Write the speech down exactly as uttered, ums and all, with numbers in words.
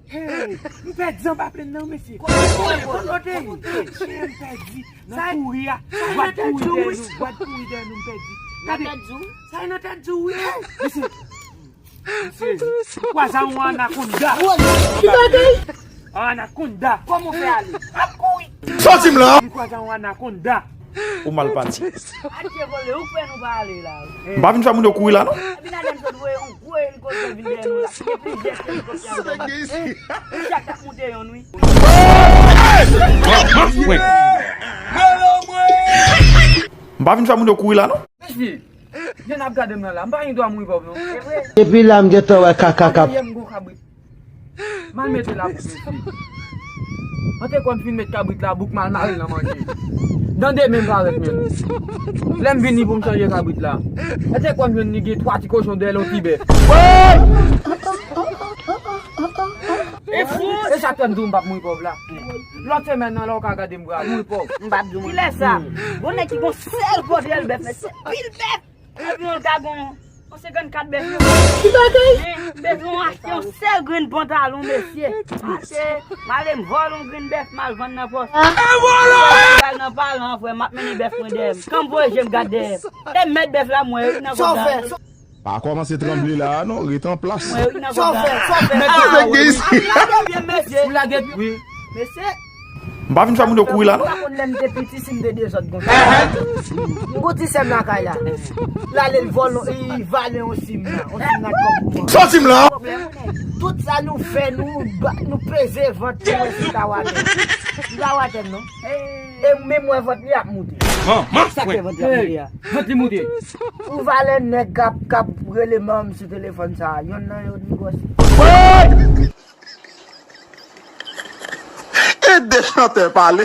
Hey, m pèdi anba plenn nan, mesye. Kote w te ye? Chen, m pèdi. Nan kouri a. Gwad kouri dèyè nou, gwad kouri dèyè nou, m pèdi. Gade. Sa e nan tèt di w, wi. Mesye. Mesye, m kwaze yon anakonda. Ki bagay? Anakonda. Kòman w fè ale? M ap kouri. Sòti m la. M kwaze yon anakonda. Ou mal pati. Atye vole, ou fè nou pa ale la. M pa vin fè moun yo kouri la, non. Epi Nadèm sot voye yon gwo elikoptè vin dèyè nou la. Gen plizyè elikoptè anba. Chak t ap moute yon, wi. M pa vin fè moun yo kouri la, non. Mesye, jan n ap gade m nan la, m pa gen dwa mouri pòv, non. Depi la, m gentan wè kaka k ap. Dèyè m gon kabrit. M al mete labouk, mesye. Mwen te kwè m fin met kabrit labouk, m al mare l nan manje. Nan demen m parèt menm. Lè m vini pou m chanje kabrit la. Mwen te kwè m jwenn li gen twa ti kochon dèyè l, yon ti bèf. E sa k fè m di w m p ap mouri pòv la. Lòt semèn nan, lè w ka gade m pral mouri pòv. M p ap di w. Kilè sa? Gon nèg ki gon sèl kote l bèf, mesye, pil bèf. Epi yon ka gon yon senkannkat bèf yo. Ki bagay? Men, m bezwen achte yon sèl grenn pantalon, mesye. Achte, m ale m vòlè yon grenn bèf, m al vann nan pòs. E vòlè! M al nan palan, frè, m ap mennen bèf mwen dèyè m. Kan m voye je m gade dèyè m. E mèt bèf la, m wè yo nan konda. Pa kòmanse tranble la a non, ret an plas. Mwen ri nan konda. Sa w fè, sa w fè? Mèt bèf la, wi. Ap lage pye m, mesye. Ou lage pye? Wi. Mesye. M pa vin fè moun yo kouri la, non. M pa konn lè m te piti si m te dezòd konsa. M gon ti sè m lakay la. L ale l vòlè, li vale yon sim la. Yon sim la kòb pou mwen. Sòti m la. Tout sa nou fè, nou ba, nou peze vant nou wè si l ta watè. Li pa watè m, non. E menm wè vant li ap moute. Sa k fè vant li ap moute a? Vant li moute. Ou valè nèg k ap, k ap rele manm sou telefòn sa a. Yonn nan yo ni gwòs. E de chantè pale.